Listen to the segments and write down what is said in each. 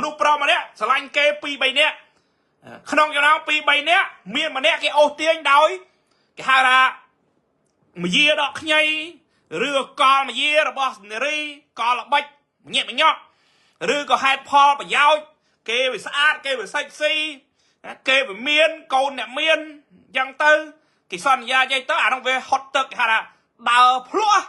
មនុស្សប្រុសម្នាក់ស្រឡាញ់គេ2 3នាក់ក្នុងចំណោម2 3នាក់មានម្នាក់គេអូសទាញដោយគេហៅថាមយាដកខ្ញីឬក៏កលមយារបស់នារីកលល្បិចញាក់ញក់ឬក៏ហេតុផលប្រយោជន៍គេវាស្អាតគេវាសាច់ស៊ីគេវាមានកូនអ្នកមានអញ្ចឹងទៅគេសន្យាយាយទៅអានោះវាហត់ទឹកគេហៅថាដើរភ្លក់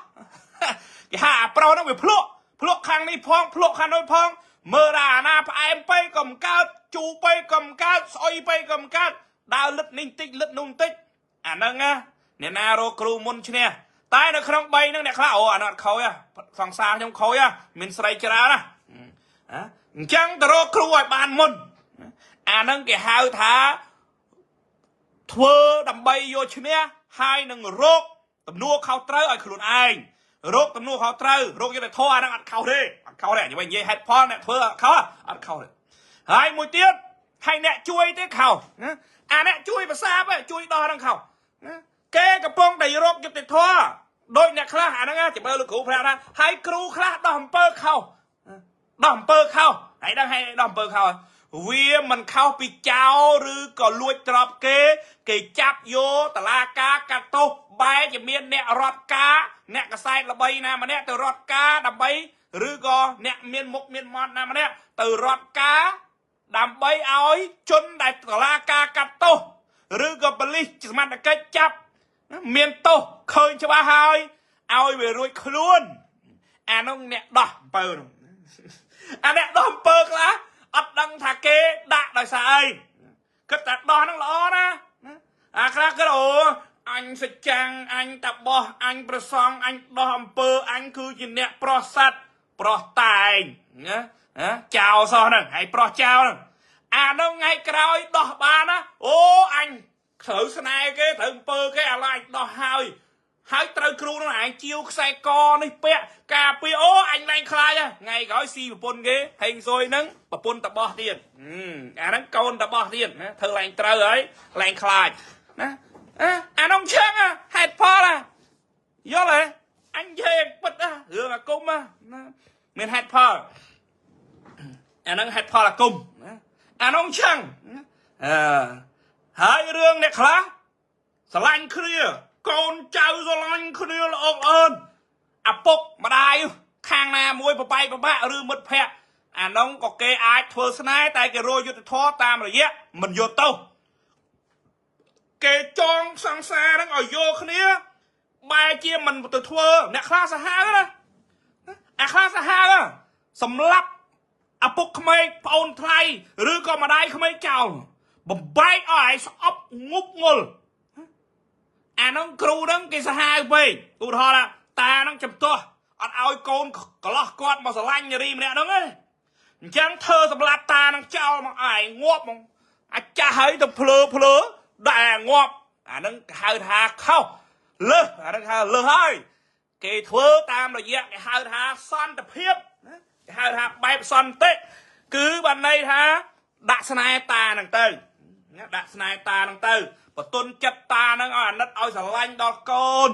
គេហៅអាប្រុសនោះវាភ្លក់ភ្លក់ខាងនេះផងភ្លក់ខាងនោះផងមើលអាណាផ្អែមពេកក៏មិនកើតជូរពេកក៏មិនកើតស្អុយពេកក៏មិនកើតដើរលឹតនេះបន្តិចលឹតនោះបន្តិចអាហ្នឹងណាអ្នកណារកគ្រូមុនឈ្នះតែនៅក្នុង3ហ្នឹងអ្នកខ្លះអូអានោះអត់ខូចសង្សារខ្ញុំខូចមានស្រីច្រើនណាអញ្ចឹងទៅរកគ្រូឲ្យបានមុនអាហ្នឹងគេហៅថាធ្វើដើម្បីយកឈ្នះហើយនឹងរកទំនួលខុសត្រូវឲ្យខ្លួនឯងរកទំនួលខុសត្រូវរកយុត្តិធម៌អាហ្នឹងអត់ខុសទេអត់ខុសទេនិយាយហេតុផលអ្នកធ្វើអត់ខុសអត់ខុសទេហើយមួយទៀតហើយអ្នកជួយទេខុសណាអាអ្នកជួយប្រសាបជួយដោះហ្នឹងខុសណាគេកំពុងតែរកយុត្តិធម៌ដោយអ្នកខ្លះអាហ្នឹងចាំមើលលោកគ្រូប្រាប់ថាហើយគ្រូខ្លះដោះអំពើខុសដោះអំពើខុសហើយដឹងហើយដោះអំពើខុសវាមិនខុសពីចោលឬក៏លួចទ្រព្យគេគេចាប់យកតឡាការកាត់ទោសបែរជាមានអ្នករត់ការអ្នកកសែតល្បីណាម្នាក់ទៅរត់ការដើម្បីឬក៏អ្នកមានមុខមានមាត់ណាម្នាក់ទៅរត់ការដើម្បីឲ្យជនដែលតឡាការកាត់ទោសឬក៏ប៉ូលីសសមត្ថកិច្ចចាប់មានទោសឃើញច្បាស់ហើយឲ្យវារួចខ្លួនអានោះអ្នកដោះអំពើនោះអាអ្នកដោះអំពើខ្លះអត់ដឹងថាគេដាក់ដោយសារអីគិតតែដោះហ្នឹងល្អណាអាខ្លះគិតអូអញសច្ចាំងអញតាបោះអញប្រសងអញដោះអំពើអញគឺជាអ្នកប្រោះសัตว์ប្រោះតែងណាចោលសោះហ្នឹងហើយប្រោះចោលហ្នឹងអានោះថ្ងៃក្រោយដោះបានណាអូអញត្រូវស្នេហ៍គេត្រូវអំពើគេឥឡូវអញដោះហើយហើយត្រូវគ្រូនោះឯងជាវខ្សែកនេះពាក់ការពារអូអញឡើងខ្លាចថ្ងៃក្រោយស៊ីប្រពន្ធគេហេងស៊ុយហ្នឹងប្រពន្ធតបោះទៀតអាហ្នឹងកូនតបោះទៀតណាធ្វើឡើងត្រូវហើយឡើងខ្លាចណាអានោះឆឹងហេតុផលយល់ទេអញនិយាយពិតរឿងអាគមណាមានហេតុផលអាហ្នឹងហេតុផលអាគមណាអានោះឆឹងអឺហើយរឿងអ្នកខ្លះស្រឡាញ់គ្នាកូនចៅស្រឡាញ់គ្នាល្អអើនឪពុកម្ដាយខាងណាមួយប្របែកប្របាក់ឬមិត្តភ័ក្តិអានោះក៏គេអាចធ្វើស្នេហ៍តែគេរកយុត្តិធម៌តាមរយៈមិនយកទោសគេចងសង្សារហ្នឹងឲ្យយកគ្នាបែរជាមិនទៅធ្វើអ្នកខ្លះសាហាវណាអាខ្លះសាហាវសម្លាប់ឪពុកក្មេកប្អូនថ្លៃឬក៏ម្ដាយក្មេកចោលបំបែកឲ្យឯងស្អប់ងប់ងល់អានោះគ្រូហ្នឹងគេសាហាវពេកឧទាហរណ៍តាហ្នឹងចំទាស់អត់ឲ្យកូនកន្លោះគាត់មកស្រឡាញ់នារីម្នាក់ហ្នឹងទេអញ្ចឹងធ្វើសម្លាប់តាហ្នឹងចោលមកឯងងាប់មកអាចាស់ហើយទៅភ្លើភ្លើដែលងាប់អាហ្នឹងគេហៅថាខុសលើសអាហ្នឹងហៅលើសហើយគេធ្វើតាមរយៈគេហៅថាសន្តិភាពណាគេហៅថាបែបសន្តិគឺបានន័យថាដាក់ស្នេហ៍តាហ្នឹងទៅណាដាក់ស្នេហ៍តាហ្នឹងទៅបន្ទន់ចិត្តតាហ្នឹងឲ្យអាណិតឲ្យស្រឡាញ់ដល់កូន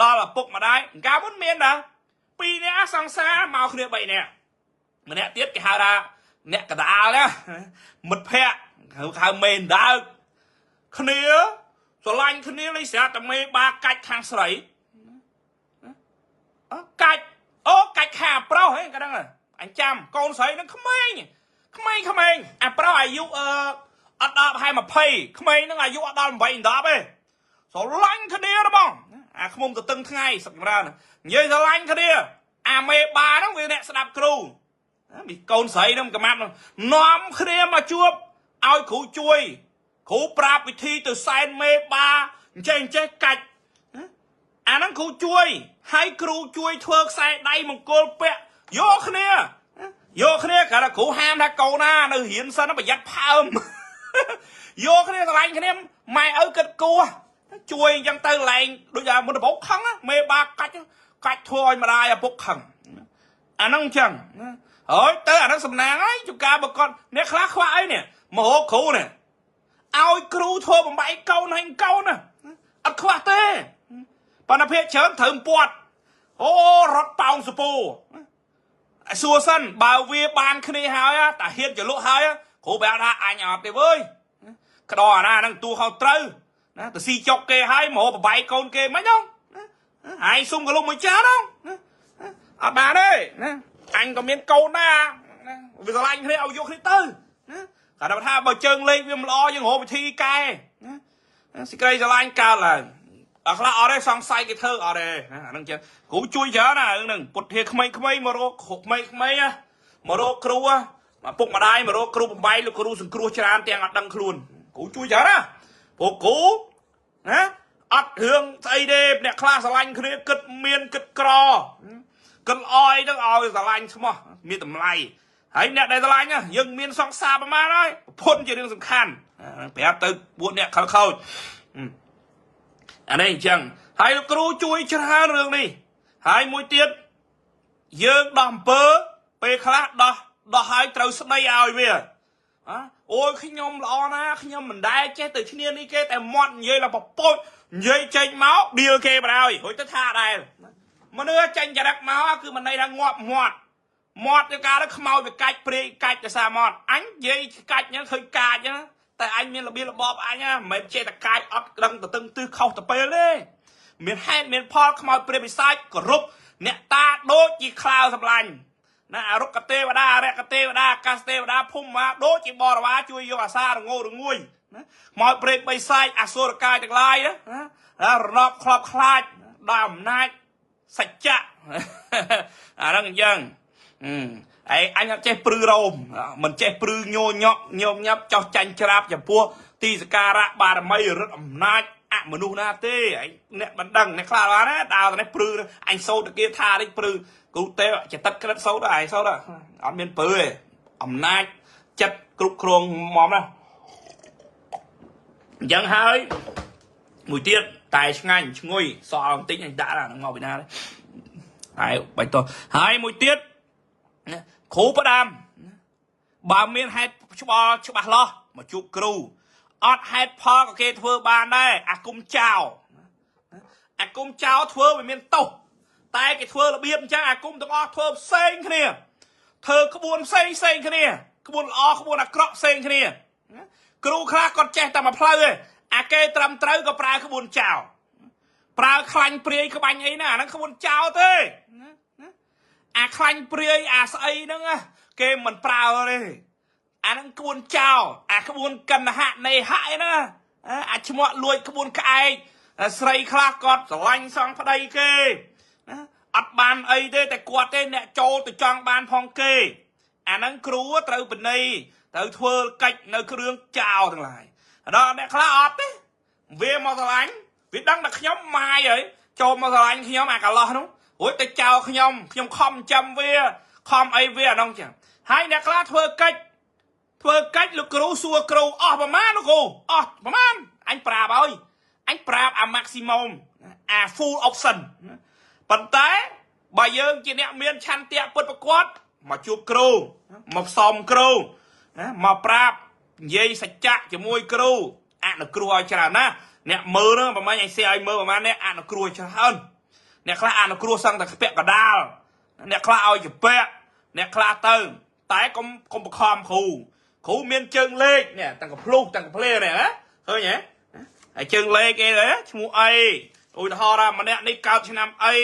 ដល់ឪពុកម្ដាយកាលមុនមានដែរ2នាក់សង្សារមកគ្នា3នាក់ម្នាក់ទៀតគេហៅថាអ្នកកដាលណាមិត្តភ័ក្តិហៅមេដើកគ្នាស្រឡាញ់គ្នាលីស្រាប់តែមេបាកាច់ខាងស្រីកាច់អូកាច់ខាប្រុសហ៎ក៏ដឹងអញចាំកូនស្រីនឹងក្មេងក្មេងក្មេងអាប្រុសអាយុអឺអត់ដល់ប្រហែល20ក្មេងនឹងអាយុអត់ដល់8 10ទេស្រឡាញ់គ្នាហ្មងអាខ្មុំទៅតឹងថ្ងៃសឹកចម្រើននិយាយស្រឡាញ់គ្នាអាមេបាហ្នឹងវាអ្នកស្ដាប់គ្រូមីកូនស្រីហ្នឹងកំាត់នាំគ្នាមកជួបឲ្យគ្រូជួយគ្រូប្រាប់វិធីទៅសែនមេបាអញ្ចេះអញ្ចេះកាច់អាហ្នឹងគ្រូជួយហើយគ្រូជួយធ្វើខ្សែដៃមង្គលពាក់យកគ្នាយកគ្នាគ្រាន់តែគ្រូហាមថាកូនណានៅរៀនសិនប្រយ័ត្នផើមយកគ្នាស្រឡាញ់គ្នាម៉ែឪគិតគួរជួយអញ្ចឹងទៅឡើងដូចថាមុនដំបូងខឹងមេបាកាច់កាច់ធ្វើឲ្យម្ដាយឪពុកខឹងអាហ្នឹងអញ្ចឹងហើយទៅអាហ្នឹងសំណាងហើយជួការបកត់អ្នកខ្លះខ្វះអីនេះមករកគ្រូនេះឲ្យគ្រូធ្វើបំបែកកូនហើយកូនណាអត់ខ្វះទេប៉ុន្តែភាគច្រើនត្រូវពាត់អូរត់ប៉ោងសពោ សួរសិនបើវាបានគ្នាហើយតាហ៊ានចលក់ហើយគ្រូប្រាប់ថាអញអត់ទេវើយក្តោអាណាហ្នឹងតួខុសត្រូវណាទៅស៊ីចុកគេហើយមកបបែកកូនគេមិនហ្នឹងហើយសុំកលុំមួយចាហ្នឹងអត់បានទេណាអញក៏មានកូនដែរណាវាស្រឡាញ់គ្នាឲ្យយកគ្នាទៅណាគាត់ថាបើជើងលេខវាមិនល្អយើងរកវិធីកែណាសេចក្តីស្រឡាញ់កើតឡើងអត់ខ្លះអត់ទេសង្ស័យគេធ្វើអត់ទេអាហ្នឹងចឹងគ្រូជួយច្រើនណារឿងហ្នឹងពុទ្ធាក្មេងៗមករកក្មេងៗណាមករកគ្រូពុកម្ដាយមករកគ្រូបំបីលោកគ្រូសង្គ្រោះច្រើនទាំងអត់ដឹងខ្លួនគ្រូជួយច្រើនណាព្រោះគ្រូណាអត់រឿងស្អីទេអ្នកខ្លះស្រឡាញ់គ្នាគិតមានគិតក្រគិតអយទៅឲ្យស្រឡាញ់ស្មោះមានតម្លៃហើយអ្នកដែលស្រឡាញ់យើងមានសង្សារប្រមាណហើយប្រពន្ធជារឿងសំខាន់ប្រាប់ទៅពួកអ្នកខលខូចអានេះអញ្ចឹងហើយលោកគ្រូជួយច្រើនរឿងនេះហើយមួយទៀតយើងដោះអំពើពេលខ្លះដោះហើយត្រូវស្ដីឲ្យវាអូយខ្ញុំល្អណាស់ខ្ញុំមិនដែលចេះទៅឈ្នានេះគេតែមាត់និយាយឡើងពពោចនិយាយចេញមកដៀលគេបណ្ដោយរួចទៅថាដែរមនុស្សចេញចរិតមកគឺមិនន័យថាងាប់មាត់មាត់ទៅការទៅខ្មោចវាកាច់ព្រាយកាច់ទៅសារមាត់អញនិយាយកាច់ហ្នឹងឃើញកាច់ហ្នឹងតែអញមានរបៀបរបបអញមិនមែនចេះតែកាច់អត់ដឹងទៅទឹងទិសខុសទៅពេលទេមានហេតុមានផលខ្មោចព្រាយបិសាចគោរពអ្នកតាដូចជាខ្លាវសម្លាញ់ណាអរុក្ខទេវតាអរិយទេវតាអាកាសទេវតាភូមិមាដូចជាបរិវារជួយយកអាសារងោរងួយណាខ្មោចព្រាយបិសាចអសុរកាយទាំងឡាយណារណបខ្លោបខ្លាចដល់អំណាចសច្ចៈអាហ្នឹងអញ្ចឹងឯអញអត់ចេះព្រឺរោមមិនចេះព្រឺញោញក់ញោមញាប់ចោះចាញ់ច្រាបចំពោះទីសការៈបារមីរិទ្ធអំណាចអមនុស្សណាទេឯអ្នកមិនដឹងអ្នកខ្លះបានណាដើរទៅនេះព្រឺអញសូត្រគេថានេះព្រឺគ្រូទេចតិតក្រិតសូត្រឯងសូត្រអត់មានព្រឺទេអំណាចចិត្តគ្រប់គ្រងមកណាអញ្ចឹងហើយមួយទៀតតែឆ្ងាញ់ឈ្ងុយសល់បន្តិចអញដាក់អាហ្នឹងមកពីណាទេហើយបាច់តោះហើយមួយទៀតគ្រូផ្ដាំបើមានហេតុច្បល់ច្បាស់លាស់មកជួបគ្រូអត់ហេតុផលក៏គេធ្វើបានដែរអាគុំចៅអាគុំចៅធ្វើវាមានទោសតែគេធ្វើរបៀបអញ្ចឹងអាគុំទាំងអស់ធ្វើផ្សេងគ្នាធ្វើក្បួនផ្សេងផ្សេងគ្នាក្បួនល្អក្បួនអាក្រក់ផ្សេងគ្នាគ្រូខ្លះគាត់ចេះតែមួយផ្លូវឯងអាគេត្រឹមត្រូវក៏ប្រើក្បួនចៅប្រើខ្លាញ់ព្រាយក្បាញ់អីណាអាហ្នឹងក្បួនចៅទេអាខ្លាញ់ព្រាយអាស្អីហ្នឹងគេមិនប្រើទេអាហ្នឹងក្បួនចោលអាក្បួនកណ្ហៈនៃហៈឯណាអាឈ្មោះលួចក្បួនក្អែកស្រីខ្លះគាត់ស្រឡាញ់សងប្តីគេណាអត់បានអីទេតែគាត់ទេអ្នកចូលទៅចង់បានផងគេអាហ្នឹងគ្រូត្រូវបណីត្រូវធ្វើកិច្ចនៅគ្រឿងចោលទាំងឡាយដល់អ្នកខ្លះអត់ទេវាមកស្រឡាញ់វាដឹងតែខ្ញុំម៉ាយហើយចូលមកស្រឡាញ់ខ្ញុំអាកឡោះនោះរួចទៅចោលខ្ញុំខ្ញុំខំចាំវាខំអីវាអានោះចឹងហើយអ្នកខ្លះធ្វើកិច្ចលោកគ្រូសួរគ្រូអស់ប្រមាណលោកគ្រូអស់ប្រមាណអញប្រាប់ហើយអញប្រាប់អា maximum អា full option ប៉ុន្តែបើយើងជាអ្នកមានឆន្ទៈពិតប្រាកដមកជួបគ្រូមកផ្សំគ្រូណាមកប្រាប់និយាយសច្ចៈជាមួយគ្រូអនុគ្រោះឲ្យច្រើនណាអ្នកមើលហ្នឹងប្រហែលអញសៀឲ្យមើលប្រហែលអ្នកអនុគ្រោះច្រើនអ្នកខ្លះអនុគ្រោះសឹងតែពាក់កដាលអ្នកខ្លះឲ្យជពាក់អ្នកខ្លះទៅតែកុំបខំគ្រូគ្រូមានជើងលេខនេះទាំងកភ្លុះទាំងកភ្លានេះណាឃើញទេហើយជើងលេខគេឈ្មោះអីឧទាហរណ៍ថាម្នាក់នេះកើតឆ្នាំអី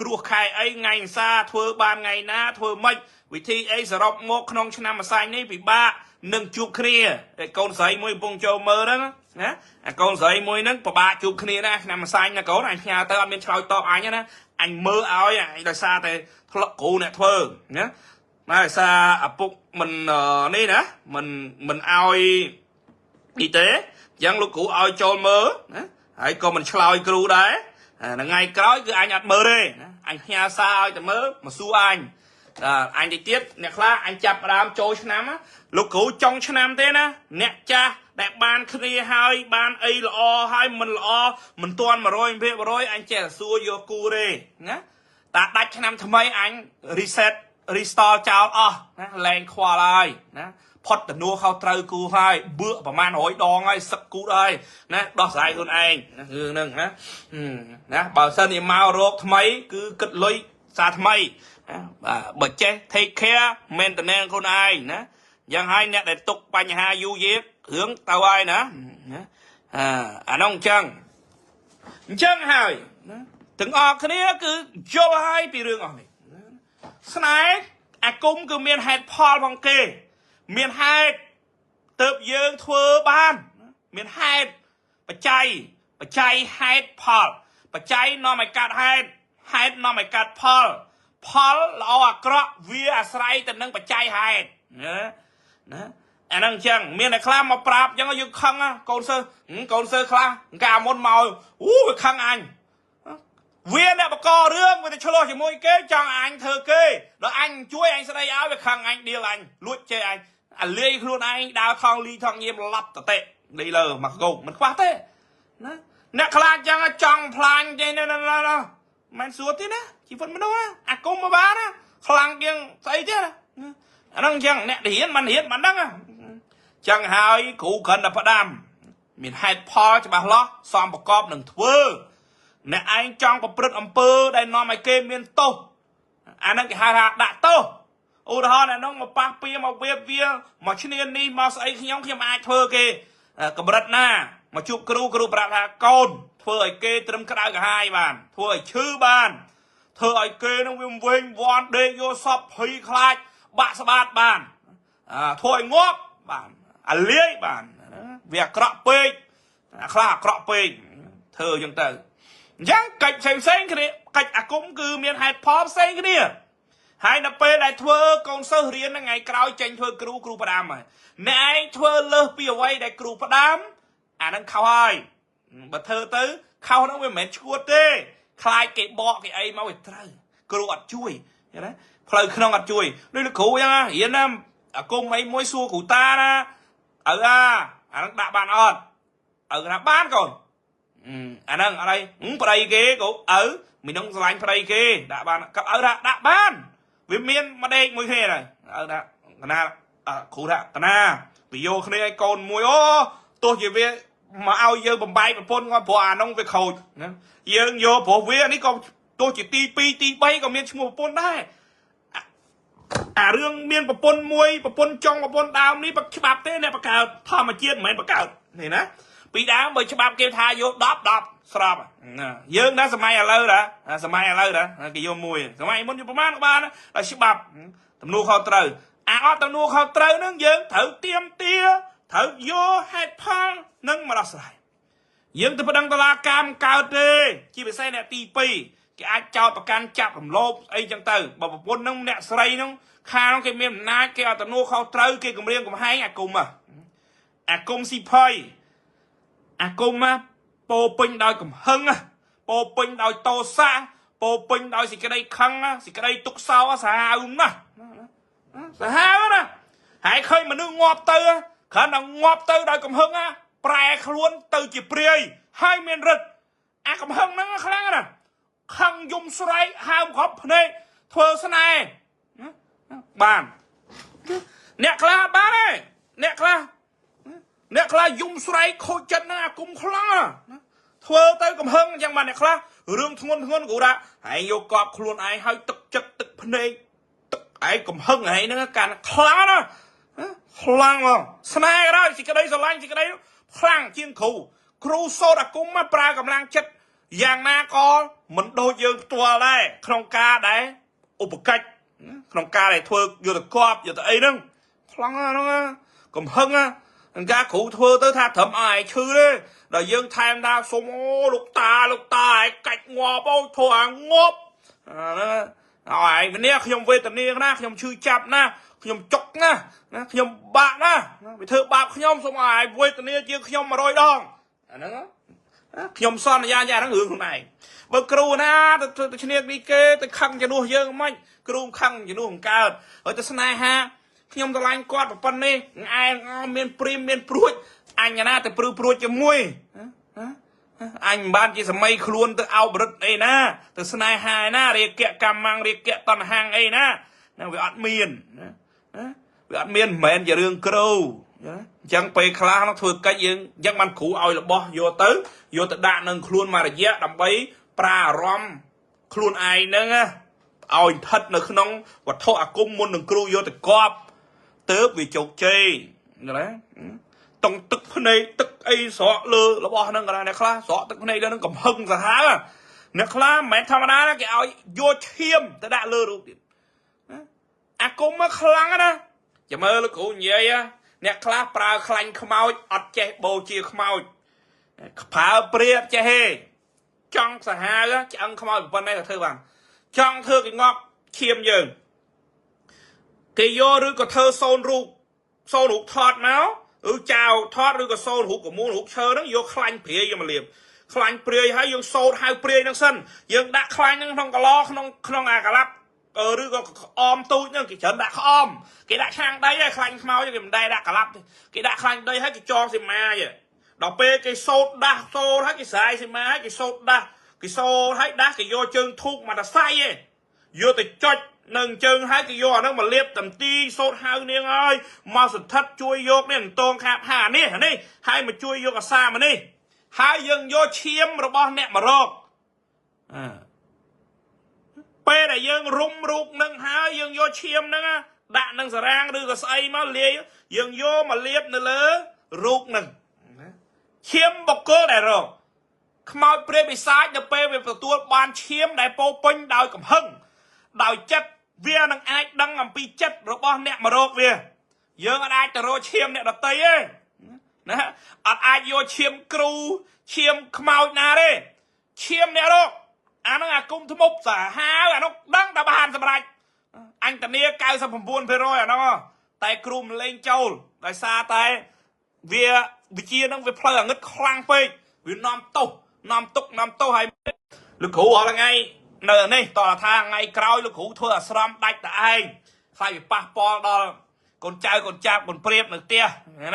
គ្រោះខែអីថ្ងៃអសាធ្វើបានថ្ងៃណាធ្វើម៉េចវិធីអីសរុបមកក្នុងឆ្នាំម្សាញ់នេះពិបាកនឹងជួបគ្នាតែកូនស្រីមួយកំពុងចូលមើលហ្នឹងណាអាកូនស្រីមួយហ្នឹងពិបាកជួបគ្នាណាឆ្នាំម្សាញ់ណាកូនអញផ្ញើទៅអត់មានឆ្លើយតបអញណាអញមើលឲ្យអញដោយសារតែធ្លាក់គ្រូអ្នកធ្វើណាណាដោយសារឪពុកមិននេះណាមិនឲ្យនេះទេអញ្ចឹងលោកគ្រូឲ្យចូលមើលណាហើយក៏មិនឆ្លើយគ្រូដែរថ្ងៃក្រោយគឺអញអត់មើលទេណាអញផ្ញើសារឲ្យតែមើលមកសួរអញអញតិចទៀតអ្នកខ្លះអញចាប់ផ្ដើមចូលឆ្នាំលោកគ្រូចុងឆ្នាំទេណាអ្នកចាស់ដែលបានគ្នាហើយបានអីល្អហើយមិនល្អមិនទាន់100%អញចេះតែសួរយកគូទេណាតាដាច់ឆ្នាំថ្មីអញ reset restore ចោលអស់ណាលែងខ្វល់ហើយណាផុតទំនួលខុសត្រូវគូហើយបឿកប្រហែល100ដងហើយសឹកគូហើយណាដោះស្រាយខ្លួនឯងណារឿងហ្នឹងណាណាបើសិនជាមករោគថ្មីគឺគិតលុយសាថ្មី បាទបើចេះ take care maintenance ខ្លួនឯងណាយ៉ាងហើយអ្នកដែលទុកបញ្ហាយូរយាររឿងទៅហើយណាណាអាអានោះអញ្ចឹងអញ្ចឹងហើយណាទាំងអស់គ្នាគឺយល់ហើយពីរឿងអស់នេះស្នេហ៍អាគមគឺមានហេតុផលផងគេ មានហេតុទៅយើងធ្វើបានមានហេតុបច្ច័យបច្ច័យហេតុផលបច្ច័យនាំឲ្យកាត់ហេតុហេតុនាំឲ្យកាត់ផលផលល្អអាក្រក់វាអាស្រ័យទៅនឹងបច្ច័យហេតុណាណាអាហ្នឹងអញ្ចឹងមានតែខ្លះមកប្រាប់អញ្ចឹងយើងខឹងកូនសិស្សកូនសិស្សខ្លះកាលមុនមកអូវាខឹងអញវាអ្នកបករឿងវាទៅឆ្លោះជាមួយគេចង់អញធ្វើគេដល់អញជួយអញស្ដីឲ្យវាខឹងអញដៀលអញលួចចេះអញអាលាយខ្លួនឯងដើរថងលីថងញៀមឡប់តតិនេះលើមកកោមិនខ្វះទេណាអ្នកខ្លាចចឹងចង់ផ្លាញទេណាណាមិនសួរទេណាជីវិតមនុស្សអាគុំមកបានណាខ្លាំងជាងស្អីទេណាអាហ្នឹងចឹងអ្នករៀនមិនរៀនមិនដឹងចឹងហើយគ្រូគ្រាន់តែផ្ដាំមានហេតុផលច្បាស់លាស់សមប្រកបនឹងធ្វើអ្នកឯងចង់ប្រព្រឹត្តអំពើដែលនាំឲ្យគេមានទោសអាហ្នឹងគេហៅថាដាក់ទោសឧទាហរណ៍អ្នកនោះមកប៉ះពៀមកវៀបវាមកឈ្នាននេះមកស្អីខ្ញុំខ្ញុំអាចធ្វើគេកម្រិតណាមកជួបគ្រូគ្រូប្រាប់ថាកូនធ្វើឲ្យគេត្រឹមក្តៅក្រហាយបានធ្វើឲ្យឈឺបានធ្វើឲ្យគេនឹងវាវិញវាន់ដេកយកសពភ័យខ្លាចបាក់ស្បាតបានធ្វើឲ្យងាប់បានអាលាយបានវាអាក្រក់ពេកអាខ្លះអាក្រក់ពេកធ្វើអញ្ចឹងទៅអញ្ចឹងកិច្ចផ្សេងផ្សេងគ្នាកិច្ចអាគមគឺមានហេតុផលផ្សេងគ្នាហើយនៅពេលដែលធ្វើកូនសិស្សរៀនថ្ងៃក្រោយចេញធ្វើគ្រូគ្រូផ្ដាំហើយអ្នកឯងធ្វើលើសពីអ្វីដែលគ្រូផ្ដាំអាហ្នឹងខុសហើយបើធ្វើទៅខុសហ្នឹងវាមិនមែនឈួតទេខ្លាចគេបកគេអីមកវាត្រូវគ្រូអត់ជួយឃើញទេផ្លូវក្នុងអត់ជួយដូចលោកគ្រូអញ្ចឹងរៀនណាអាគមអីមួយសួរគ្រូតាណាឪអាអាហ្នឹងដាក់បានអត់ឪថាបានកូនអាហ្នឹងអត់អីប្តីគេក៏ឪមីនងស្រឡាញ់ប្តីគេដាក់បានក៏ឪថាដាក់បានវាមានម្ដេកមួយគ្នាដែរឪថាកណាគ្រូថាកណាវាយកគ្នាឲ្យកូនមួយអូទោះជាវាមកឲ្យយើងបំបែកប្រពន្ធគាត់ព្រោះអានោះវាខូចណាយើងយកព្រោះវានេះក៏ទោះជាទី2ទី3ក៏មានឈ្មោះប្រពន្ធដែរអារឿងមានប្រពន្ធមួយប្រពន្ធចុងប្រពន្ធដើមនេះបើច្បាប់ទេអ្នកបង្កើតធម្មជាតិមិនមែនបង្កើតនេះណាពីដើមបើច្បាប់គេថាយក10 10ស្របណាយើងណាសម័យឥឡូវណាសម័យឥឡូវណាគេយកមួយសម័យមុនយកប្រមាណក៏បានដល់ច្បាប់ទំនួលខុសត្រូវអាអត់ទំនួលខុសត្រូវនឹងយើងត្រូវទៀមទាត្រូវយកហេតុផលនឹងមកដោះស្រាយយើងទៅប្តឹងតុលាការមិនកើតទេជាពិសេសអ្នកទី2គេអាចចោទប្រកាន់ចាប់រំលោភអីចឹងទៅបើប្រពន្ធនឹងអ្នកស្រីនឹងខាងគេមានអំណាចគេអត់ទំនួលខុសត្រូវគេគម្រាមកំហែងអាគមអាគមស៊ីភ័យអាគមពោពេញដោយកំហឹងពោពេញដោយតោសៈពោពេញដោយសេចក្តីខឹងសេចក្តីទុក្ខសោកសាហាវណាស់សាហាវណាស់ហើយឃើញមនុស្សងាប់ទៅគ្រាន់តែងាប់ទៅដោយកំហឹងប្រែខ្លួនទៅជាព្រាយហើយមានរិទ្ធអាកំហឹងហ្នឹងខ្លាំងណាស់ខឹងយំស្រែកហើមគ្រាប់ភ្នែកធ្វើស្នេហ៍បានអ្នកខ្លះបានទេអ្នកខ្លះអ្នកខ្លះយំស្រែកខូចចិត្តហ្នឹងអាគុំខ្លាំងណាធ្វើទៅកំហឹងអញ្ចឹងបានអ្នកខ្លះរឿងធ្ងន់ធ្ងន់គ្រូថាឯងយកកប់ខ្លួនឯងហើយទឹកចិត្តទឹកភ្នែកទឹកឯងកំហឹងឯងហ្នឹងកាន់ខ្លាំងណាខ្លាំងហ្មងស្នេហ៍ក៏ដោយសេចក្តីស្រឡាញ់សេចក្តីខ្លាំងជាងគ្រូគ្រូសូត្រអាគមមកប្រើកម្លាំងចិត្តយ៉ាងណាក៏មិនដូចយើងផ្ទាល់ដែរក្នុងការដែលឧបកិច្ចក្នុងការដែលធ្វើយុទ្ធកប់យុទ្ធអីហ្នឹងខ្លាំងណាស់ហ្នឹងកំហឹងណាអង្ការគ្រូធ្វើទៅថាត្រឹមឲ្យឯងឈឺទេដល់យើងថែមថាសុំអូលោកតាលោកតាឯងកាច់ងាប់អូធ្វើឲ្យងាប់អាហ្នឹងឲ្យឯងនេះខ្ញុំវេទនាណាខ្ញុំឈឺចាប់ណាខ្ញុំចុកណាណាខ្ញុំបាក់ណាវាធ្វើបាបខ្ញុំសុំឲ្យឯងវេទនាជាងខ្ញុំ100ដងអាហ្នឹងខ្ញុំសន្យាយ៉ាងហ្នឹងរឿងខ្លួនឯងបើគ្រូណាទៅឈ្នះនេះគេទៅខឹងជំនួសយើងមិនគ្រូខឹងជំនួសបង្កើតហើយទៅស្នេហាខ្ញុំស្រឡាញ់គាត់ប៉ុណ្ណេះឯងមានព្រាមមានព្រួចអញណាទៅព្រឺព្រួចជាមួយអញមិនបានជាសម័យខ្លួនទៅអោបរិទ្ធអីណាទៅស្នេហាឯណារាគៈកម្មងរាគៈតណ្ហាងអីណាហ្នឹងវាអត់មានណាវាអត់មានមិនមែនជារឿងគ្រូអញ្ចឹងពេលខ្លះធ្វើកិច្ចយើងអញ្ចឹងបានគ្រូឲ្យរបស់យកទៅយកទៅដាក់នឹងខ្លួនមួយរយៈដើម្បីប្រាអារម្មណ៍ខ្លួនឯងហ្នឹង ឲ្យស្ថិតនៅក្នុងវត្ថុអាគមមុននឹងគ្រូយកទៅកប់ទៅវាជោគជ័យណាតុងទឹកភ្នែកទឹកអីស្រក់លើរបស់ហ្នឹងក៏ដែរអ្នកខ្លះស្រក់ទឹកភ្នែកលើហ្នឹងកំហឹងសាហាវអ្នកខ្លះមិនមែនធម្មតាណាគេឲ្យយកឈាមទៅដាក់លើរូបទៀតអាគមខ្លាំងណាចាំមើលលោកគ្រូនិយាយអ្នកខ្លះប្រើខ្លាញ់ខ្មោចអត់ចេះបូជាខ្មោចប្រើព្រាបចេះទេចង់សាហាវឆ្អឹងខ្មោចប៉ុណ្ណេះក៏ធ្វើបានចង់ធ្វើគេងាប់ឈាមយើងគេយកឬក៏ធ្វើសូនរូបសូនរូបថតមកឬចៅថតឬក៏សូនរូបកមូលរូបឈើហ្នឹងយកខ្លាញ់ព្រាយយកមកលាបខ្លាញ់ព្រាយហើយយើងសូត្រហៅព្រាយហ្នឹងសិនយើងដាក់ខ្លាញ់ហ្នឹងក្នុងកឡក្នុងក្នុងអាកលាប់ឬក៏ក្អមទូចហ្នឹងគេច្រើនដាក់ក្អមគេដាក់ឆ្នាំងដីហើយខ្លាញ់ខ្មោចគេមិនដែលដាក់កលាប់ទេគេដាក់ខ្លាញ់ដីហើយគេចងសីមាដល់ពេលគេសូត្រដាស់សូត្រហើយគេស្រាយសីមាហើយគេសូត្រដាស់គេសូត្រហើយដាស់គេយកជើងធូបមកតសៃឯងយកទៅចុចនឹងជើងហើយគេយកអាហ្នឹងមកលាបតំទីសូត្រហៅនាងហើយមកសន្ធិដ្ឋជួយយកនេះអន្តងខាបហានេះនេះហើយមកជួយយកអាសាមកនេះហើយយើងយកឈាមរបស់អ្នកមករកអឺពេលដែលយើងរុំរូបនឹងហើយយើងយកឈាមហ្នឹងដាក់នឹងសារាងឬក៏ស្អីមកលាយយើងយកមកលាបនៅលើរូបនឹងឈាមបុគ្គលដែលរកខ្មោចព្រាយបិសាចនៅពេលវាទទួលបានឈាមដែលពោពេញដោយកំហឹងដោយចិត្តវានឹងអាចដឹងអំពីចិត្តរបស់អ្នកមករកវាយើងអត់អាចទៅរកឈាមអ្នកដតីទេណាអត់អាចយកឈាមគ្រូឈាមខ្មោចណាទេឈាមអ្នករកអាហ្នឹងអាគុំធ្មប់សាហាវអានោះដឹងតែបានសម្រេចអញតានី99%អាហ្នឹងតែគ្រូមិនលេងចូលដោយសារតែវាវិជាហ្នឹងវាផ្លូវអាងឹតខ្លាំងពេកវានាំទោសនាំទុកនាំទោសហើយលោកគ្រូអស់ថ្ងៃនៅនេះតើថាថ្ងៃក្រោយលោកគ្រូធ្វើអាស្រមដាច់តែឯងខ្លាចវាប៉ះពាល់ដល់កូនចៅកូនចាប់កូនព្រាបនៅផ្ទះ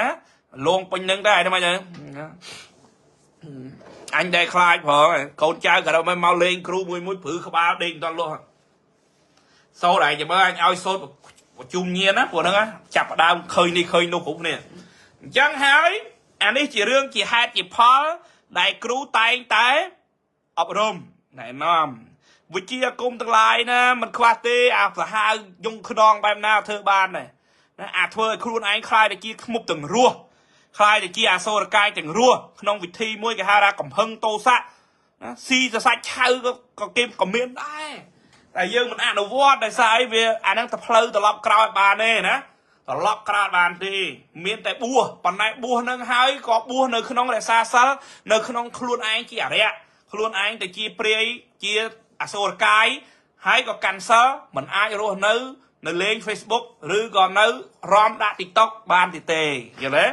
ណាលងពេញនឹងដែរហ្នឹងមិនអញដែរខ្លាចផងកូនចៅក៏មិនមកលេងគ្រូមួយមួយព្រឺក្បាលដេកមិនដល់លស់សូត្រឯងចាំមើលអញឲ្យសូត្រប្រជុំញៀនណាព្រោះហ្នឹងចាប់ផ្ដើមឃើញនេះឃើញនោះគ្រប់គ្នាអញ្ចឹងហើយអានេះជារឿងជាហេតុជាផលដែលគ្រូតែងតែអប់រំណែនាំវិជាអាគមទាំងឡាយណាមិនខ្វះទេអាសាហាវយងខ្នងបែបណាធ្វើបានដែរណាអាធ្វើឲ្យខ្លួនឯងខ្លាយទៅជាខ្មុបទាំងរស់ខ្លាយទៅជាអសូរកាយទាំងរស់ក្នុងវិធីមួយគេហៅថាកំហឹងតោសៈណាស៊ីសសាច់ឆៅក៏គេក៏មានដែរតែយើងមិនអនុវត្តដោយសារអីវាអាហ្នឹងទៅផ្លូវត្រឡប់ក្រោយបានទេណាត្រឡប់ក្រោយបានទេមានតែបួសប៉ុន្តែបួសនឹងហើយក៏បួសនៅក្នុងរក្សាសិលនៅក្នុងខ្លួនឯងជាអរិយខ្លួនឯងទៅជាព្រាយជាអសូរកាយហើយក៏កាន់សិលមិនអាចរស់នៅនៅលេង Facebook ឬក៏នៅរំដាក់ TikTok បានទេទេយល់ទេ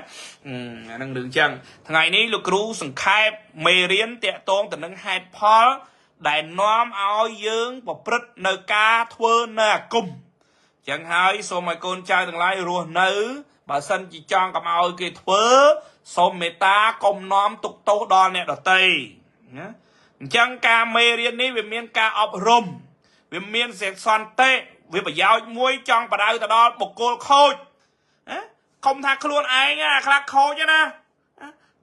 អានឹងរឿងចឹងថ្ងៃនេះលោកគ្រូសង្ខេបមេរៀនតាក់ទងទៅនឹងហេតុផលដែលនាំឲ្យយើងប្រព្រឹត្តនៅការធ្វើនៅអាគមចឹងហើយសូមឲ្យកូនចៅទាំងឡាយរស់នៅបើសិនជាចង់កុំឲ្យគេធ្វើសូមមេត្តាកុំនាំទុកទោសដល់អ្នកដទៃណាអញ្ចឹងការមេរៀននេះវាមានការអប់រំវាមានសេចសន្តិវាប្រយោជន៍មួយចង់បដៅទៅដល់បុគ្គលខូចណាកុំថាខ្លួនឯងអាខ្លះខូចណា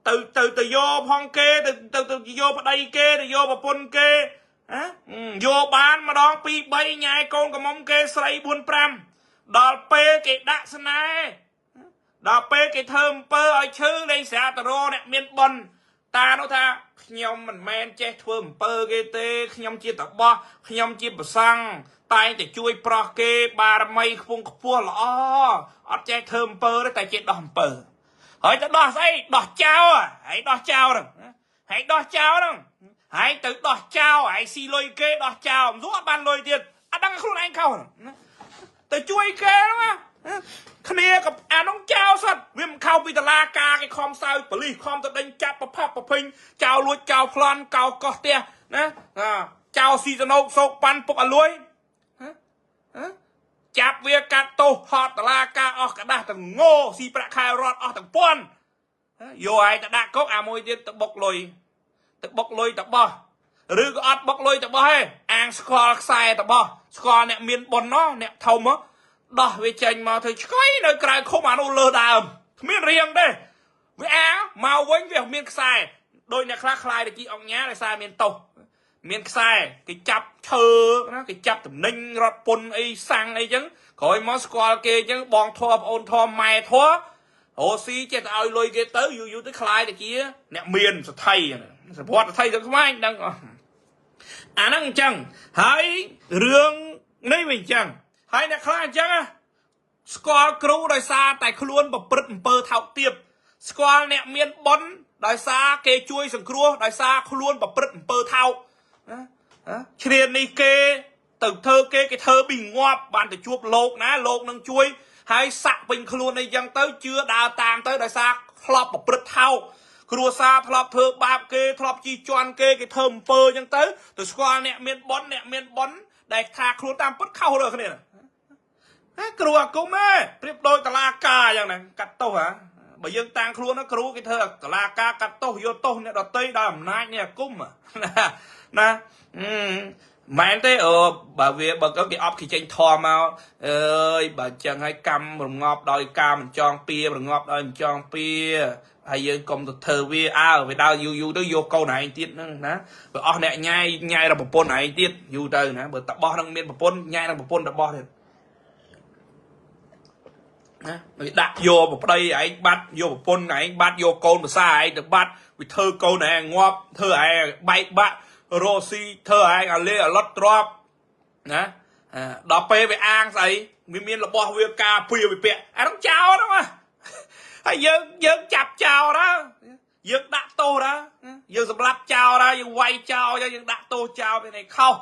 ទៅទៅទៅយកផងគេទៅទៅទៅយកប្តីគេទៅយកប្រពន្ធគេណាយកបានម្ដង2 3ញ៉ែកូនកំមុំគេស្រី4 5ដល់ពេលគេដាក់ស្នេហ៍ដល់ពេលគេធ្វើអំពើឲ្យឈឺលេងស្រាតរអ្នកមានបុណ្យតានោះថាខ្ញុំមិនមែនចេះធ្វើអំពើគេទេខ្ញុំជាតបោះខ្ញុំជាប្រសង់តែងតែជួយប្រោះគេបារមីខ្ពង់ខ្ពស់ល្អអត់ចេះធ្វើអំពើទេតែចេះដោះអំពើហើយទៅដោះស្អីដោះចោលហើយដោះចោលហ្នឹងហើយដោះចោលហ្នឹងហើយទៅដោះចោលហើយស៊ីលុយគេដោះចោលមិនសួរអត់បានលុយទៀតអត់ដឹងខ្លួនឯងខុសទៅជួយគេហ្នឹងណាគ្នាក៏អានោះចោលសិតវាមិនខោពីតឡាការគេខំសើចប៉ូលីសខំទៅដេញចាប់ប្រផាប់ប្រភិញចោលលួចចោលប្លន់កោកោះផ្ទះណាចោលស៊ីសណោកសោកប៉ាន់ពុកអលួយចាប់វាកាត់ទោសហត់តឡាការអស់กระដាស់ទាំងងោស៊ីប្រាក់ខែរត់អស់ទាំងពាន់យកឯងទៅដាក់គុកអាមួយទៀតទៅបុកលុយទៅបុកលុយទៅបោះឬក៏អត់បុកលុយទៅបោះទេអាងស្គាល់ខ្សែទៅបោះស្គាល់អ្នកមានបុណ្យណោះអ្នកធំហ៎ដោះវាចេញមកធ្វើឆ្កៃនៅក្រៅឃុំអានោះលើដើមគ្មានរៀងទេវាអាងមកវិញវាមានខ្សែដោយអ្នកខ្លះខ្លាយទៅជាអង្គញាដោយសារមានទោស មានខ្សែគេចាប់ឈើណាគេចាប់តំណែងរត់ពុនអីសាំងអីចឹងក្រោយមកស្គាល់គេចឹងបងធေါ်ប្អូនធေါ်ម៉ែធေါ်រស់ស៊ីចេះតែឲ្យលុយគេទៅយូរយូរទៅខ្លាយទៅជាអ្នកមានសថីសវត្តសថីទាំងស្មាញដឹងអស់អាហ្នឹងអញ្ចឹងហើយរឿងនេះវាអញ្ចឹងហើយអ្នកខ្លះអញ្ចឹងណាស្គាល់គ្រូដោយសារតែខ្លួនប្រព្រឹត្តអំពើថោកទាបស្គាល់អ្នកមានបុណ្យដោយសារគេជួយសង្គ្រោះដោយសារខ្លួនប្រព្រឹត្តអំពើថោកណាឈ្នាននេះគេទៅធ្វើគេគេធ្វើប៊ីងាប់បានទៅជួបលោកណាលោកនឹងជួយហើយសាក់ពេញខ្លួនអីចឹងទៅជឿដើរតាមទៅដោយសារធ្លាប់ប្រព្រឹត្តថោកគ្រួសារធ្លាប់ធ្វើបាបគេធ្លាប់ជីជន់គេគេធ្វើអំពើចឹងទៅទៅស្គាល់អ្នកមានបុណ្យអ្នកមានបុណ្យដែលថាខ្លួនតាមពិតខុសលើគ្នាណាគ្រូអាគមឯងប្រៀបដូចតឡាការយ៉ាងហ្នឹងកាត់ទោសហ่าបើយើងតាំងខ្លួនណាគ្រូគេធ្វើតឡាការកាត់ទោសយកទោសអ្នកដតីដោយអំណាចនេះអាគមណាណាមែនទេអឺបើវាបើគេអប់គេចេញធម៌មកអើយបើចឹងហើយកម្មរងាប់ដោយការមិនចងពៀរងាប់ដោយមិនចងពៀហើយយើងកុំទៅធ្វើវាអើវាដើរយូរយូរទៅយកកូនឯងទៀតហ្នឹងណាបើអស់អ្នកញ៉ាយញ៉ាយដល់ប្រពន្ធឯងទៀតយូរទៅណាបើតបោះនឹងមានប្រពន្ធញ៉ាយនឹងប្រពន្ធតបោះទៀតណាវាដាក់យកប្រប្តីឯងបាត់យកប្រពន្ធឯងបាត់យកកូនភាសាឯងទៅបាត់វាធ្វើកូនឯងងាប់ធ្វើឯងបែកបាក់រស់ស៊ីធ្វើឯងអាលេអាឡត់ទ្របណាដល់ពេលវាអាងស្អីវាមានរបស់វាការពារវិពាក់អានោះចោលហ្នឹងហើយយើងយើងចាប់ចោលណាយើងដាក់ទោសណាយើងសម្លាប់ចោលណាយើងវាយចោលយើងដាក់ទោសចោលពេលនេះខុស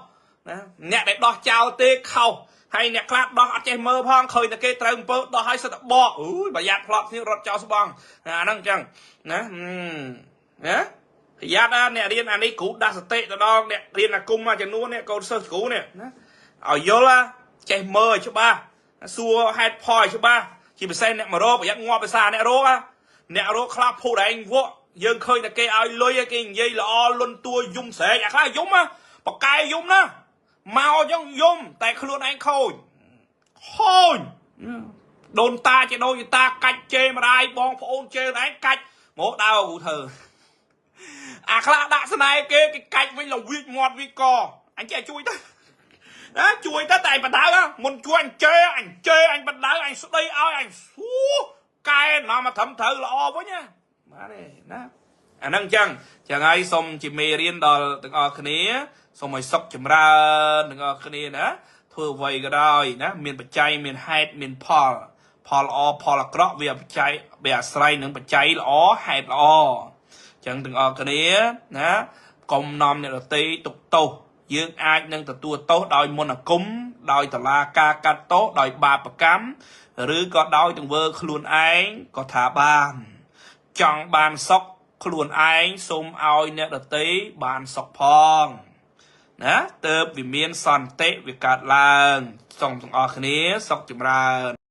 ណាអ្នកដែលដោះចោលទេខុសហើយអ្នកខ្លះដោះអត់ចេះមើលផងឃើញតែគេត្រូវអំពើដោះឲ្យសិតតែបកអូយប្រយ័ត្នផ្លត់គ្នារត់ចោលស្បង់អាហ្នឹងអញ្ចឹងណាណាប្រយ័ត្នណាអ្នករៀនអានេះគ្រូដាស់សតិទៅដល់អ្នករៀនអាគមមួយចំនួននេះកូនសិស្សគ្រូនេះណាឲ្យយល់ចេះមើលឲ្យច្បាស់សួរហេតុផលឲ្យច្បាស់ជាពិសេសអ្នកមករកប្រយ័ត្នងាប់ភាសាអ្នករកអ្នករកខ្លះភូតឯងវក់យើងឃើញតែគេឲ្យលុយគេនិយាយល្អលុនតួយំស្រែកអាខ្លះយំបកែយំណាមកអញ្ចឹងយំតែខ្លួនឯងខូចខូចដូនតាជាដូនតាកាច់ជេរម្ដាយបងប្អូនជេរឯងកាច់មកដើរគ្រូធ្វើអាខ្លះដាក់ស្នេហ៍គេគេកាច់វិញលវិចមាត់វិកអញចេះជួយទៅណាជួយទៅតែបដៅមុនជួយអញជេរអញជេរអញបដៅអញស្ដីឲ្យអញសួរកែនាំមកត្រឹមត្រូវល្អវិញណាបាទទេណាអាហ្នឹងចឹងចឹងហើយសូមជាមេរៀនដល់ទាំងអស់គ្នាសូមឲ្យសុខចម្រើនទាំងអស់គ្នាណាធ្វើអ្វីក៏ដោយណាមានបច្ច័យមានហេតុមានផលផលល្អផលអាក្រក់វាបច្ច័យវាអាស្រ័យនឹងបច្ច័យល្អហេតុល្អចឹងទាំងអស់គ្នាណាកុំនាំអ្នកដទៃទុកទោសយើងអាចនឹងទទួលទោសដោយមន្តអាគមដោយតឡាការកាត់ទោសដោយបាបកម្មឬក៏ដោយទង្វើខ្លួនឯងក៏ថាបានចង់បានសុខខ្លួនឯងសូមឲ្យអ្នកដទៃបានសុខផងណាទៅវាមានសន្តិវាកើតឡើងសូមទាំងអស់គ្នាសុខចម្រើន។